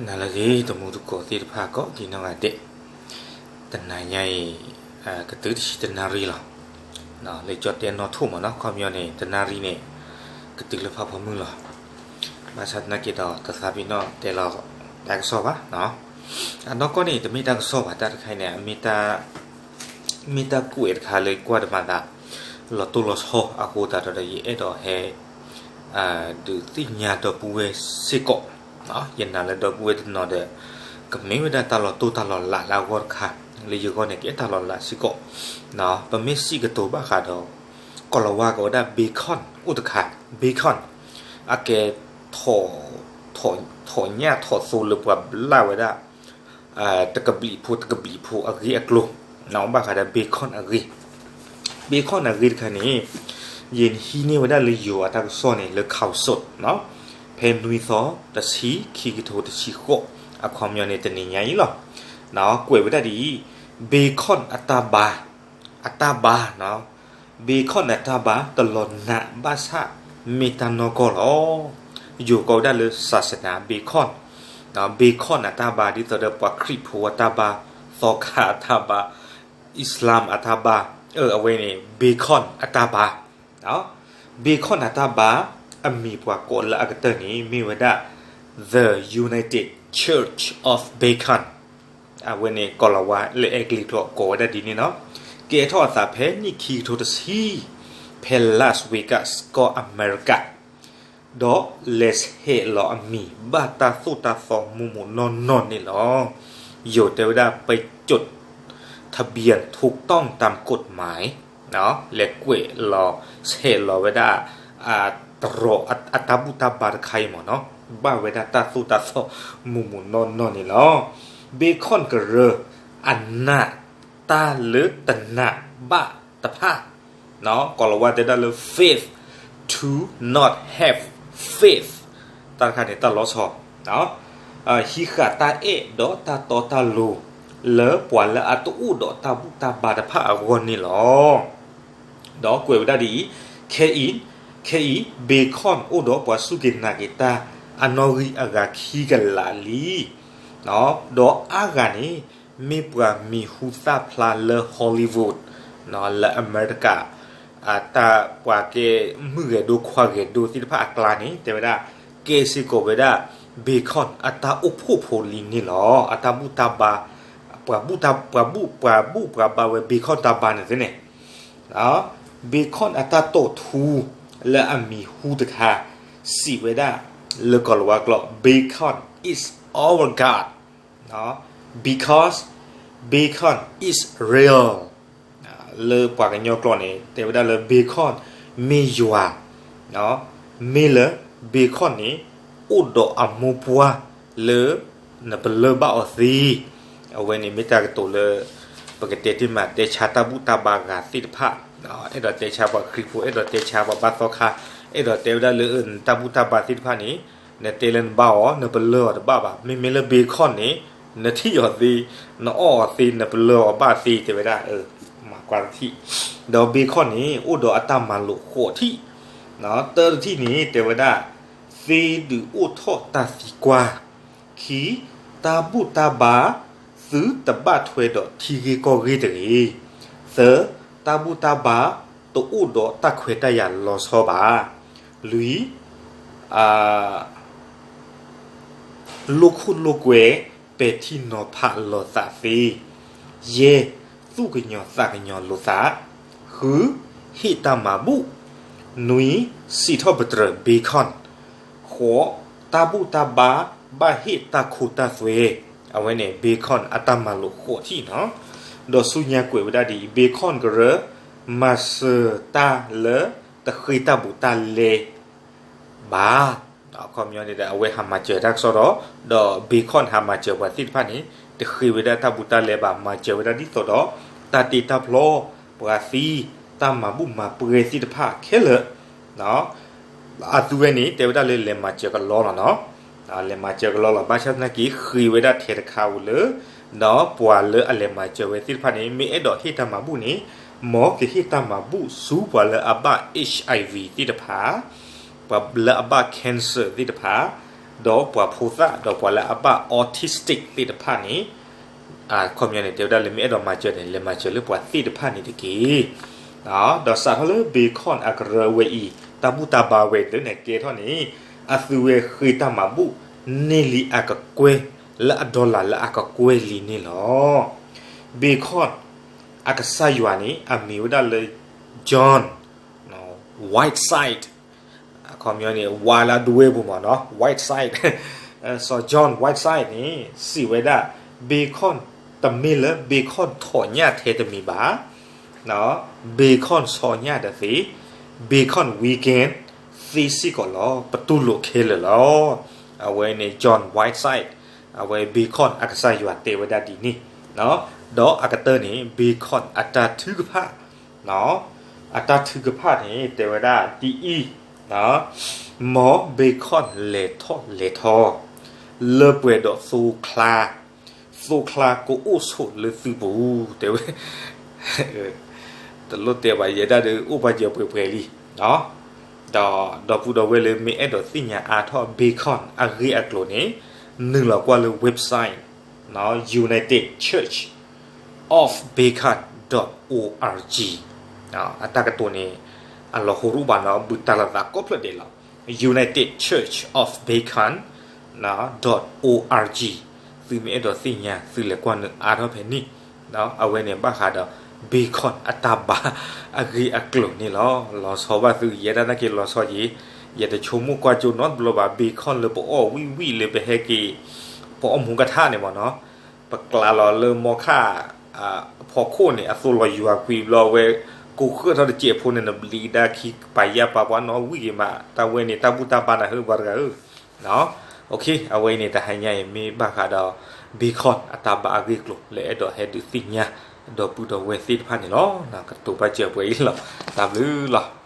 နၤလၢအဂ့ၤ တံၤသကိးသ့ၣ်တဖၣ်ကိးဒံနီၢ်ဂၤဒဲး, တနၤညါအံၤ ကတုၤတဆံတနၣ်ရံၣ်လီၤ. လၢကၠီၣ်တဲၣ်နီၣ်ထိၣ်မ့ၢ်နီၤ ခီပညီန့ၣ် တနၣ်ရံၣ်န့ၣ် ကတုၤလၢဖးဖီမုၢ်လီၤ. ဘၣ်ဆၣ်သနာ်က့ဒီး တသးပ့ၤနီၣ်တဲလီၤတၢ်ကစီၣ်ဘၣ်. အနီၢ်ကီၢ်န့ၣ် တမ့ၢ်တၢ်ကစီၣ်ဘၣ် တၢ်တခါအံၤန့ၣ် မ့ၢ်တၢ်ကွဲးတခါလၢကွၢ်တမၤသး လီၤတိၢ်လီၤဆီအဃိသတးဒီး ယအဲၣ်ဒိးဟဲ ဒုးသ့ၣ်ညါဒီပုၢ်ဝဲၢ်စ့ၢ်ကီး, ယနာ်လၢဒီပုၢ်ဝဲၢ်တနီၤဒီး ကမ့ၢ်ဝဲဒၣ်တၢ်လီၤတိၢ်တၢ်လီၤလးလၢအဂီၢ်တခါ, လၢယဂီၢ်န့ၣ် ကအဲၣ်တၢ်လီၤလးစ့ၢ်ကီး. ပမ့ၢ်စံးကတိၤဘၣ်ဃးဒီး ကိၤလၤဝါကိးဝဲဒၣ် Bacon အိၣ်တခါ, Bacon အကဲ ထိးညၣ်ထိးသိလၢပှၤဘျၣ်ဝဲဒၣ် တကဘျံးဖိတကဘျံးဖိအဂ့ၢ်အကျိၤ, ဘၣ်ဃးဒီး Bacon အဂ့ၢ်, Bacon အဂ့ၢ်တခါန့ၣ် ယဟံးန့ၢ်ဝဲဒၣ်လၢယိၤအတၢ်ကစီၣ်န့ၣ် လၢ Khaosod ဖဲနွံသီ တဆံ ခံကထိတဆံဃိး, အခီပညီန့ၣ် တနံၤညါအံၤလီၤ. ကွဲးဝဲဒၣ်ဒ်အံၤ, Bacon အတၢ်ဘါ, အတၢ်ဘါ Bacon အတၢ်ဘါ တလီၤနာ်ဘၣ်ဆၣ် မ့ၢ်တၢ်နီၢ်ကီၢ်လီၤ. ယိၤကိးဝဲဒၣ်လၢ သာသနာ Bacon, Bacon အတၢ်ဘါ ဒ်သိးဒီးပှၤခရံာ်ဖိအတၢ်ဘါ, သီခါအတၢ်ဘါ, Islam အတၢ်ဘါ, အဝဲန့ၣ် Bacon အတၢ်ဘါ Bacon အတၢ်ဘါ အမံၤပှၤကိးလၢအကတၢၢ်န့ၣ် မ့ၢ်ဝဲဒၣ် The United Church of Bacon, အဝဲန့ၣ် ကိၤလၤဝါလၢအဲကလံးကျိာ်ကိးဝဲဒၣ်ဒ်န့ၣ်လီၤ. ကဲထီၣ်အသးဖဲနံၣ်ခံကထိတဆံ ဖဲ Las Vegas ကီၢ်အမဲရကၤ ဒီးလဲၤဆဲးလီၤအမံၤ ဘၣ်တၢ်သိၣ်တၢ်သီမုာ်မုာ်နီၢ်နီၢ်န့ၣ်လီၤ. ယိၤတဲဝဲဒၣ် ไปจดทะเบียนถูกต้องตามกฎหมาย လဲၤကွဲးလီၤဆဲးလီၤဝဲဒၣ် တရီးအတၢ်ဘူၣ်တၢ်ဘါတခါအံၤမ့ၢ်နီၤ ဘၣ်ဝဲဒၣ်တၢ်သိၣ်တၢ်သီမုာ်မုာ်နီၢ်နီၢ်န့ၣ်လီၤ. Bacon ကရၢ အနာ်တၢ်လၢတနာ်ဘၣ်တဖၣ် ကိၤလၤဝါတဲဒၣ်လၢ faith to not have faith တၢ်တခါန့ၣ် တၢ်လီၤဆီ ဟံးဃာ်တၢ်အဲၣ်ဒီးတၢ်တီတၢ်လိၤ လၢပှၤလၢအတအိၣ်ဒီးတၢ်ဘူၣ်တၢ်ဘါတဖၣ်အဂီၢ်န့ၣ်လီၤ. ဒီးကွဲးဝဲဒၣ်ဒ်အံၤ, ခဲအံၤ, ခဲအံၤ Bacon အိၣ်ဒီးပှၤစူၢ်က့ၤနာ်က့ၤတၢ်အနီၣ်ဂံၢ်အဂၤခံကလးလံ ဒီးအါဂၤန့ၣ် မ့ၢ်ပှၤမံၤဟူသၣ်ဖျါလၢ Hollywood လၢအမဲရကၤ တၢ်ပှၤကဲမုၣ်ဂဲၤဒိၣ်ခွါဂဲၤဒိၣ်သ့ၣ်တဖၣ်အကျါန့ၣ် တဲဝဲဒၣ် ကဲစ့ၢ်ကီးဝဲဒၣ် Bacon အတၢ်အိၣ်ဖှိၣ်ဖိလံန့ၣ်လီၤ. အတၢ်ဘူၣ်တၢ်ဘါ ပှၤဘူၣ်တၢ် ပှၤဘူၣ် ပှၤဘူၣ်ပှၤဘါဝဲ Bacon တၢ်ဘါန့ၣ်သ့န့ၣ် Bacon အတၢ်တိာ်ထူ လၢအမံၤဟူတခါ စံးဝဲဒၣ် လၢကိၤလၤဝါကျိာ် Bacon is our God because Bacon is real လၢပှၤကညီကျိာ်န့ၣ် တဲဝဲဒၣ်လၢ Bacon မ့ၢ်ယွၤ မ့ၢ်လၢ Bacon န့ၣ် အိၣ်ဒီးအမိၢ်ပှၢ်လၢ နပလၢၢ်ဘၣ်အီၤသ့ အဝဲန့ၣ်မ့ၢ်တၢ်ကတိၤလၢ ပကတဲတ့ၢ်မး တဲဆါတၢ်ဘူၣ်တၢ်ဘါဂၤသ့ၣ်တဖၣ် အဲၣ်ဒိးတဲဆါပှၤခရံာ်ဖိ အဲၣ်ဒိးတဲဆါပှၤဘါသီခါ အဲၣ်ဒိးတဲဝဲဒၣ်လၢ နတၢ်ဘူၣ်တၢ်ဘါသ့ၣ်တဖၣ်န့ၣ် နတဲလၢနဘၣ်အီၤ နပလၢၢ်အီၤတဘၣ်ဘၣ် မ့မ့ၢ်လၢ Bacon န့ၣ် နထံၣ်အီၤသ့ နအီၣ်အီၤသ့ နပလၢၢ်အီၤဘၣ်သ့ တဲဝဲဒၣ် မၤကွၢ်တထံၣ် ဒီး Bacon န့ၣ် အိၣ်ဒီးအတၢ်မၤလိာ်ဃိးထံၣ် တၢတထံၣ်န့ၣ် တဲဝဲဒၣ် သ့ဒုးအိၣ်ထီၣ်တၢ်သံကွၢ်, ခံ, တၢ်ဘူၣ်တၢ်ဘါ သုတဘၣ်ထွဲဒီးထံဂ့ၢ်ကီၢ်ဂ့ၢ်တဂ့ၤ, သၢ, တၢ်ဘူၣ်တၢ်ဘါ တအိၣ်ဒီးတၢ်ခွဲးတၢ်ယာ်လီၤဆီဘၣ်, လွံၢ်, လိာ်ခိၣ်လိာ်ကွဲ ပဲာ်ထံနီၤဖးလိာ်သးသ့, ယဲၢ်, သူၣ်ကညီၤသးကညီၤလိာ်သး, ဃု, ဟ့ၣ်တၢ်မၤဘူၣ်, နွံ, စံးထီၣ်ပတြၢၤ Bacon, ဃိး, တၢ်ဘူၣ်တၢ်ဘါ ဘၣ်ဟ့ၣ်တၢ်ခိတၢ်သွဲ, အဝဲန့ၣ် Bacon အတၢ်မၤလိာ်ဃိးထံၣ်နီၤ, ဒီးဆူညါကွဲးဝဲဒၣ်ဒ်အံၤ Bacon ကရၢ မၤစၢၤတၢ်လၢတဃ့တၢ်ဘူးတၢ်လဲ ဘၣ်, အခီပညီန့ၣ်ဒီး အဝဲဟးမၤစၢၤတၢ်ကစီၣ်ဒီး ဒီး Bacon ဟးမၤစၢၤပှၤသ့ၣ်တဖၣ်န့ၣ် တဃ့ဝဲဒၣ်တၢ်ဘူးတၢ်လဲဘၣ် မၤစၢၤဝဲဒၣ်ဒ်သိးဒီး တၢ်တ့တၢ်ဖျီ, ပှၤသံ, တၢ်မၤဘူၣ်မၤပှဲၤသ့ၣ်တဖၣ်ခဲလၢာ် အသုဝဲန့ၣ် တဲဝဲဒၣ်လၢလဲၤမၤစၢၤကလီလီၤနီၤ, လဲၤမၤစၢၤကလီလီၤ ဘၣ်ဆၣ်သနာ်က့ ဃ့ဝဲဒၣ်ထဲတခါဧိၤလၢ ဒီးပှၤလၢအလဲၤမၤစၢၤဝဲသ့ၣ်တဖၣ်န့ၣ် မ့ၢ်အဲၣ်ဒိးဟ့ၣ်တၢ်မၤဘူၣ်န့ၣ် မ်ကဟ့ၣ်တၢ်မၤဘူၣ်ဆူပှၤလၢအဘၣ် HIV သ့ၣ်တဖၣ်, ပှၤလၢအဘၣ် cancer သ့ၣ်တဖၣ်, ဒီးပှၤဖိသၣ် ဒီးပှၤလၢအဘၣ် autistic သ့ၣ်တဖၣ်န့ၣ် အခီပညီန့ၣ် တဲဝဲဒၣ်လၢမ့ၢ်အဲၣ်ဒိးမၤစၢၤန့ၣ် လဲၤမၤစၢၤလၢပှၤသ့ၣ်တဖၣ်န့ၣ်တက့ၢ်. ဒီးစးထီၣ်လၢ Bacon အကရၢဝဲအံၤ တၢ်ဘူၣ်တၢ်ဘါဝဲဒၣ်န့ၣ်ကဲထီၣ်န့ၣ် အသုဝဲဃ့တၢ်မၤဘူၣ်န့ၢ်လံအကကွဲၢ် လၢအ dollar လၢအကကွဲၢ်လံန့ၣ်လီၤ. Bacon အကစၢ်ယွၤန့ၣ် အမံၤဝဲဒၣ်လၢ John Whiteside အခီပညီန့ၣ် ဝါလၢအဒွဲပူၤမးနီၤ Whiteside စီၤ John Whiteside န့ၣ် စံးဝဲဒၣ် Bacon တမ့ၢ်လၢ Bacon ထီၣ်ညၣ်ထဲတမံၤဘၣ် Bacon ဆီညၣ်တသ့ Bacon weekend သ့စ့ၢ်ကီးလီၤ ပတူၢ်လိာ်ခဲလၢာ်လီၤ. အဝဲန့ၣ် John Whiteside အဝဲ Bacon အကစၢ်ယွၤတဲဝဲဒၣ်ဒ်န့ၣ် ဒီးအကတၢၢ်န့ၣ် Bacon အတၢ်ထုကဖၣ် အတၢ်ထုကဖၣ်န့ၣ် တဲဝဲဒၣ်ဒ်အံၤ, မ် Bacon လဲၤထီၣ်လဲၤထီ လၢပှဲၤဒီးသိချါ, သိချါကအိၣ်ဆိးလၢသုပူၤ တဲဝဲ, တလိၣ်တဲဘၣ် ယဲဒၣ်ဒီး အိၣ်ဘၣ်စၢၤပှဲၤပှဲၤလံ, ဒီးဒီပုၢ်ဒီဝဲၢ်လၢမ့ၢ်အဲၣ်ဒိးသ့ၣ်ညါအါထီၣ် Bacon အဂ့ၢ်အကျိၤန့ၣ် နုာ်လီၤကွၢ်လၢ website United Church of Bacon dot org အတၢ်ကတိၤန့ၣ် အလီၤဟိရူၣ်ဘၣ်နီၤ ဘုးတၢ်လီၤသးကိးဖျၢၣ်ဒဲးလီၤ. United Church of Bacon dot org သုမ့ၢ်အဲၣ်ဒိးသ့ၣ်ညါ သုလဲၤကွၢ်နုာ်အါထီၣ်ဖဲန့ၣ်, အဝဲန့ၣ်ဘၣ်ဃးဒီး Bacon အတၢ်ဘါအဂ့ၢ်အကျိၤန့ၣ်လီၤ. လီၤဆီဘၣ်သု ယဲဒၣ်နာ်က့လီၤဆီယ့ၤ, ယတဆိကမိၣ်ကွၢ်ကၠိနီတဘျီဘၣ် Bacon လၢပအီၣ်ဝံၣ်ဝံၣ်လၢပဟဲက့ၤ ပအီၣ်မူကထါန့ၣ်မးနီၤ ပကျါလီၤလၢမီခၣ် ဖီခိၣ်န့ၣ် အသိလီၤယွၤကွံာ်ဘျီဝဲ ကိးဃၢထီၣ်တစဲးဖိန့ၣ် နဘျံးကဒါခံ ပာ်ယၢ်ပာ်ပှၤနီၣ်ဝံၣ်က့ၤမး တၢ်ဝဲန့ၣ် တၢ်ဘူၣ်တၢ်ဘါနၤဟၢပှၤတဂၤဧၢ, အဝဲအံၤန့ၣ် တဟါညါအံၤ မ့ၢ်ဘၣ်ဃးဒီး Bacon အတၢ်ဘါအဂ့ၢ်အကျိၤ လၢအဲၣ်ဒိးဟဲဒုးသ့ၣ်ညါ ဒီပုၢ်ဒီဝဲၢ်သ့ၣ်တဖၣ်န့ၣ်လီၤ. ကတိၤဘၣ်စၢၤပှဲၤအံၤလီၤ. တၢ်ဘျုးလီၤ.